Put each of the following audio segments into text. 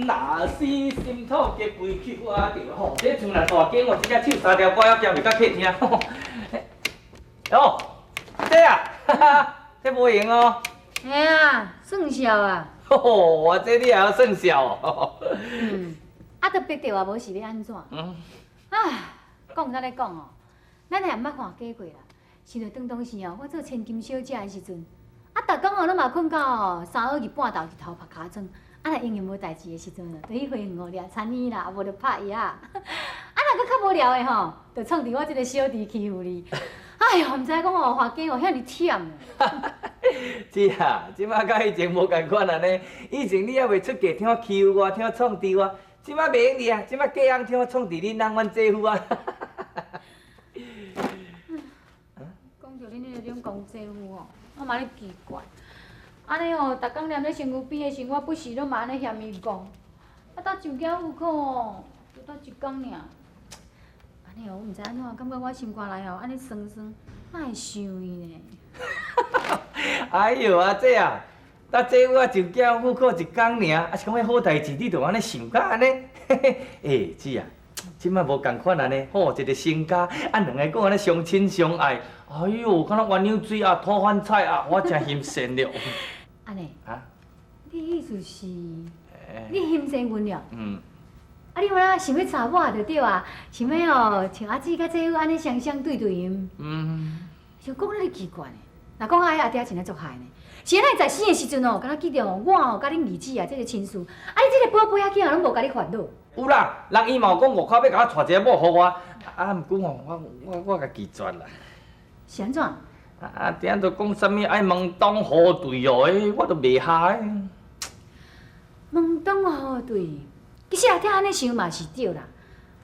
若是心土结肥球啊，對吼，這厝若大間哦，這只唱三條歌猶行袂到客廳。哦，這啊，哈哈，這無閒哦。嘿啊，算數啊。吼，我這你也曉算數哦。嗯，啊，都逼著啊，無是欲按怎？啊，講啥咧講哦，咱也毋捌看假過啦。想著當當時哦，我做千金小姐的時陣，啊，逐工哦攏嘛睏到哦三下二半晝去偷拍尻裝，啊，若閒閒無代誌的時陣，就去花園哦掠田鼠啦，啊無就拍葉仔。啊，若閣較無聊的吼，就創佇我這個小弟欺負你。哎喲，毋知講哦，環境哦遐爾忝。是啊，這馬佮以前無仝款啊呢。以前你猶未出嫁，聽我欺負我，聽我創治我。這馬袂用哩啊，這馬嫁翁聽我創治恁翁，阮姐夫啊。講著恁彼個兩公姐夫哦，我嘛咧奇怪。按呢哦，逐工黏咧身軀邊的時，我不時攏嘛按呢嫌伊戇。啊，搭上囝婦科哦，就搭一工爾。按呢哦，我毋知按怎，感覺我心肝內吼按呢酸酸，哪會想伊呢？哎喲，阿姐啊，搭姐夫啊上囝婦科一工爾，啊是講彼好代誌，你就按呢想甲按呢？欸，姊啊，這馬無仝款按呢，吼，一個成家，啊兩个閣按呢相親相愛，哎喲，敢若鴛鴦水啊，吐番菜啊，我真欣羨了。按呢？啊？你意思是，你欣羨阮了？嗯。啊，你有影想欲娶我就對啊，想欲哦，像阿姊佮姐夫按呢雙雙對對的。想講你奇怪呢，若講阿爹真正足害呢。是按怎在生的時陣哦，敢若記著哦，我哦佮恁二姊啊這個親事，啊你這個寶貝仔囝攏無共你煩惱。有啦，人伊嘛有講外口欲共我娶一個某予我，啊，毋過吼，我共拒絕啦。是按怎？啊，定都講啥物愛門當戶對哦，欸，我都袂合的。門當戶對，其實阿爹按呢想嘛是對啦。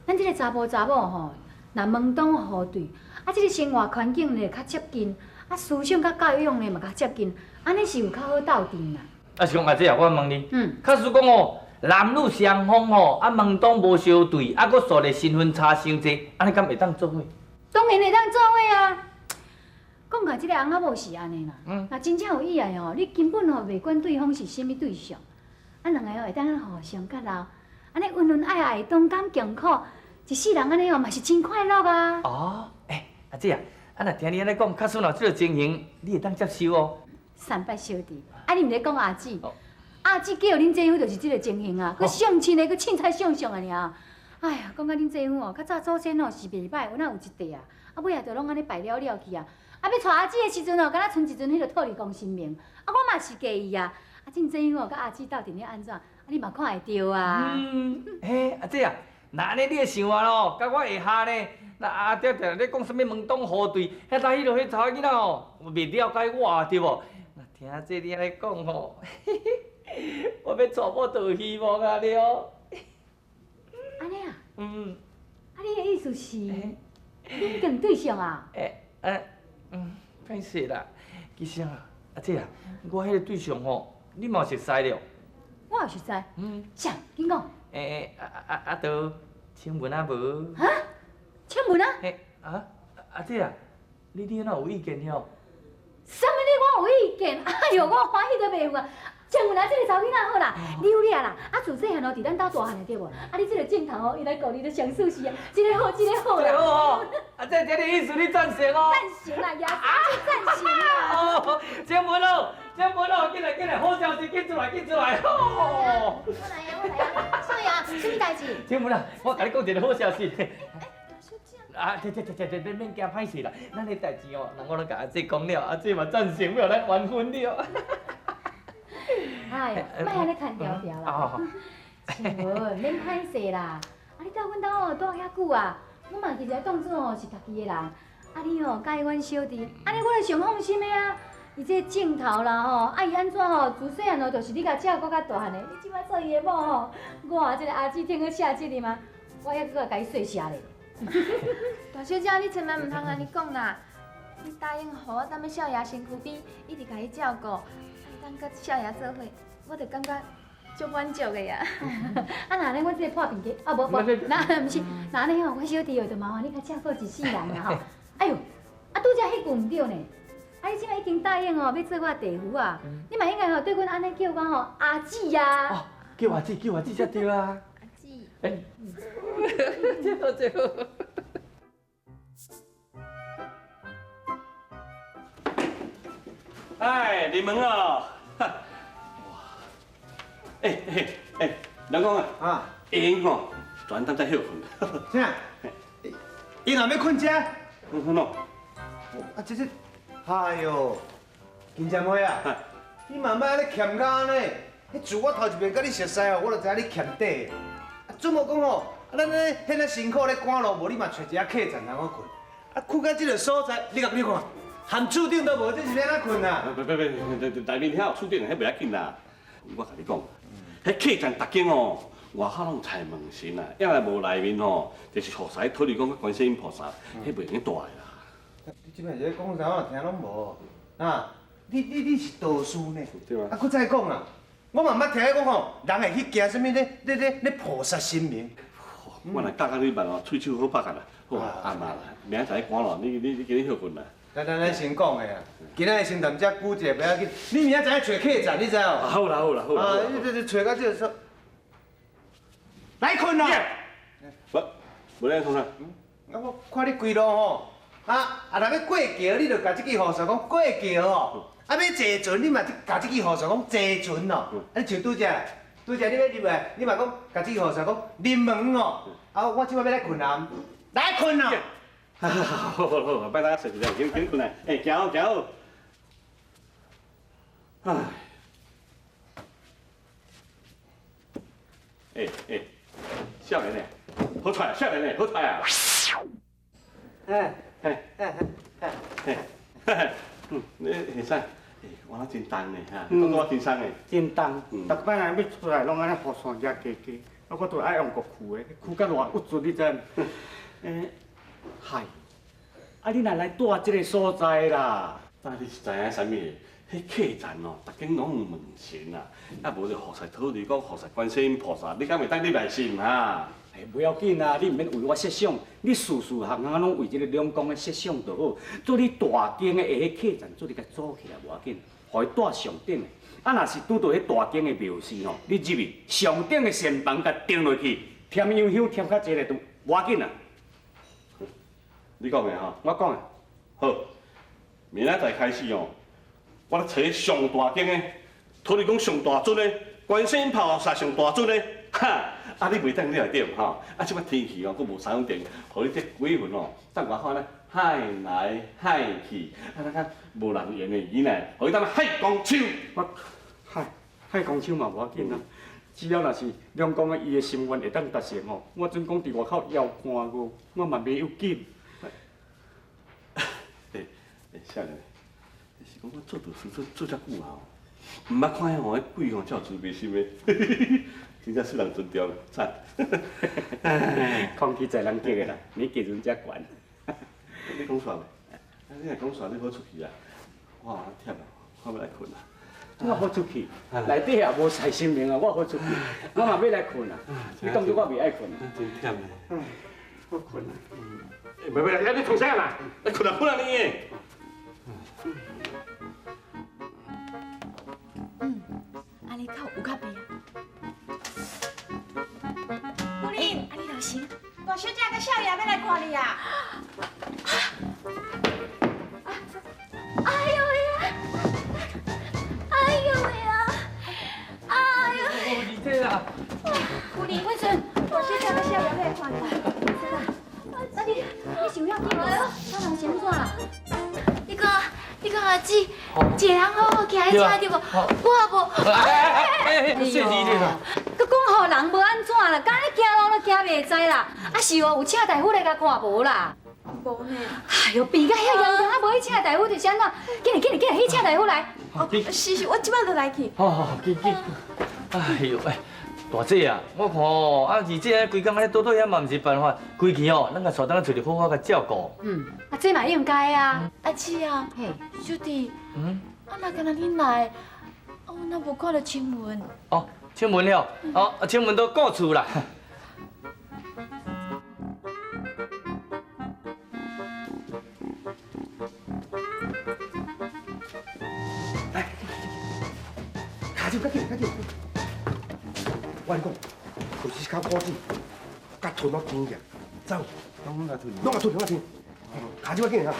咱這個查埔查某吼，若門當戶對，啊，這個生活環境呢較接近，啊，思想佮教養呢嘛較接近，按呢是有較好鬥陣啦。啊是講阿姐啊，我問你，假使講哦，男女雙方吼，啊門當無相對，啊閣數咧身份差傷濟，按呢敢會當做伙？當然會當做伙啊！講起這個翁仔某是按呢啦，若真正有意愛吼，你根本吼袂管對方是啥物對象，啊兩個吼會當互相結納，按呢溫溫愛愛，同甘共苦，一世人按呢吼嘛是真快樂啊！哦，欸，阿姐啊，啊若聽你按呢講，假使若有這個情形，你會當接受哦？三八小弟，啊你毋咧講阿姊，阿姊叫恁姐夫就是這個情形啊，閣相親的，閣凊彩相相的爾。哎呀，講甲恁姐夫哦，較早祖先哦是袂歹，有哪有一塊啊，啊尾仔就攏按呢敗了了去啊。啊，欲娶阿姊的時陣哦，敢若賰一陣彼個土地公神明，啊我嘛是介意啊。啊，恁姐夫哦，佮阿姊鬥陣咧按怎，啊你嘛看會著啊。嗯，嘿，阿姊啊，若按呢你的想法哦，佮我會合呢。那阿爹定咧講啥物門當戶對，遐早彼落彼查某囡仔哦，袂了解我對無？若聽這你按呢講吼，我欲娶某就有希望啊了。按呢啊？嗯。啊，你的意思是，你已經對象啊？欸，歹勢啦，其實啊，阿姐啊，我彼個對象吼，你嘛有熟似了。我有熟似。啥？緊講。欸，啊，都請問啊無？哈？請問啊？欸，啊，阿姐啊，你哪有意見了？啥物你我有意見？哎喲，我歡喜都袂有啊！請問啊，這個查某囡仔好啦，你有掠啦，啊自細漢哦，佇咱兜大漢的對無？啊，你這個鏡頭哦，伊來顧你的相思是啊，這個好，這個好啦。這個好哦，啊，這個意思你贊成哦？贊成啦，也是贊成啦。哦，請問哦，請問哦，緊來緊來，好消息緊出來緊出來。我來啊，我來啊，少爺，啥物代誌？請問啊，我共你講一個好消息。啊，這這這這，免免驚歹勢啦，咱的代誌哦，人我攏共阿姊講了，阿姊嘛贊成，欲予咱完婚了。哎，莫按呢牽條條啦。請問，免歹勢啦。啊，你蹛阮兜哦蹛遐久啊，我嘛其實當做哦是家己的人。啊，你哦佮意阮小弟，按呢我就上放心的啊。伊這鏡頭啦吼，啊伊按怎吼，自細漢哦就是你共照顧甲大漢的。你這擺做伊的某吼，我這個阿姊聽去寫這個嗎？我猶閣共伊說謝咧。大小姐，你千萬毋通按呢講啦！你答應予我踮咧少爺身軀邊，一直共伊照顧，會當佮少爺做伙，我就感覺足滿足的啊！啊，若按呢，阮這個破病雞，啊無無，那毋是，若按呢吼，阮小弟哦，就麻煩你較照顧一世人啦吼。哎喲，啊拄才彼句毋對呢，啊你這擺已經答應哦，欲做我弟婦啊，你嘛應該吼對阮按呢叫我吼阿姊啊。叫阿姊，叫阿姊才對啊。阿姊。欸，這好這好。哎，入門哦。哇！欸欸欸，人講啊，啊，會用吼，全當在歇睏。啥？伊若欲睏遮？睏咯。啊，這這，哎喲，金針花啊，你嘛莫按呢欠甲按呢。彼自我頭一遍佮你熟似哦，我就知影你欠底。啊，准無講吼，啊，咱咧遐爾辛苦咧趕路，無你嘛揣一下客棧通好睏。啊，睏到這個所在，你共你看，含厝頂都無，這是欲按怎睏啊？別別別，內面遐有厝頂，彼袂要緊啦。我共你講，彼客棧逐間哦，外口攏有財門神啊，抑若無內面吼，就是菩薩土地公佮觀世音菩薩，彼袂用蹛的啦。你這擺是咧講啥？我聽攏無。啊，你是道士呢？對啊。啊，閣再講啦，我嘛毋捌聽講吼，人會去驚啥物咧？咧咧咧菩薩神明。我若教教你慢哦，喙手好拍啊啦。好，暗啊啦，明仔載趕路，你今日歇睏啦。咱咱咱先講的啊，今仔日先踮遮久者，袂要緊。你明仔載揣客棧，你知無？好啦好啦好啦。啊，你這揣到這個所，來睏啦。無，無咧創啥？啊，我看你規路吼，啊啊，若欲過橋，你就共這支雨傘講過橋哦。啊，欲坐船，你嘛共這支雨傘講坐船哦。啊，你像拄才，拄才你欲入來，你嘛講共這支雨傘講入門哦。啊，我這擺欲來睏啊，來睏哦。好好好，拜託，坐一下，緊緊睏來，欸，行好行好。唉，欸欸，少年的，好跩，少年的，好跩啊！哎哎哎哎哎，嗯，你会使，欸，我那真重呢哈，感觉我真重的。真重，逐擺若欲出來，攏按呢雨傘遮加加，啊，我都愛用國褲的，褲甲偌鬱卒，你知毋？欸，嗨，啊，你若來蹛這个所在啦？啊，你是知影啥物？彼客棧哦，逐間攏有門神啊，啊無就菩薩土地公、菩薩觀世音菩薩，你敢會當入來信哈？欸，無要緊啊，你毋免為我設想，你事事項項攏為這个兩公的設想就好。做你大間的下彼客棧，做你共組起來無要緊，予伊蹛上頂的。啊，若是拄著彼大間的廟寺吼，你入去上頂的仙房共釘落去，添油香添較濟咧，都無要緊啊。你講的吼？我講的。好，明仔載開始哦，我咧揣上大間的，土地公上大尊的，觀世音菩薩上大尊的，哈！啊，你袂當你來對吼？啊，這擺天氣哦，閣無三電，予你這鬼魂哦，當外口咧害來害去，啊，咱較無人緣的囡仔，予伊當害公手。我害害公手嘛無要緊啊，只要若是兩公的伊的心願會當達成吼，我準講佇外口枵寒餓，我嘛袂要緊。欸欸，少年，是講我做道士做做遮久啊，毋捌看彼吼，彼鬼吼遮有慈悲心的，真正使人尊重，讚。空氣在人激的啦，你基準遮懸。你講煞未？你若講煞，你好出去啊！我有忝啊，我欲來睏啊。我好出去，內底也無財神明啊，我好出去，我嘛欲來睏啊。你當作我袂愛睏？真忝咧。我睏啊。袂袂，你創啥啦？你睏啊睏啊你！嗯，按呢较有较袂啊？夫人，啊你老神，大小姐佮少爷欲來看你啊！哎呦喂啊！哎呦喂啊！哎呦！二姐啊！夫人，阮孙，大小姐佮少爷欲來看你。啊你，你受遐紧無？我人是按怎啦？你看，你看阿姊，一个人好好徛佇遮對無？我也無。哎哎哎，細膩咧啦！閣講予人無按怎啦，敢咧行路都行袂知啦。啊是哦，有請大夫來共看無啦？無呢。哎喲，病甲遐嚴重，啊無去請大夫就是按怎？緊來緊來緊來去請大夫來。哦，是是，我這擺就來去。好好，緊緊。哎呦喂，大姐啊，我看哦，啊二姐規工按呢倒倒遐嘛毋是辦法，規氣哦，咱共帶轉來揣一個好好共照顧。嗯，啊這嘛應該啊。阿姊啊，嘿，小弟，嗯，啊若敢若恁來，啊我哪無看著清文？哦，清文了，哦，清文都顧厝啦。來，跤手較緊，較緊。我跟你讲，就是靠果子，佮吞到甜起，走，拢共吞，拢共吞，拢共吞，跤手仔紧哈。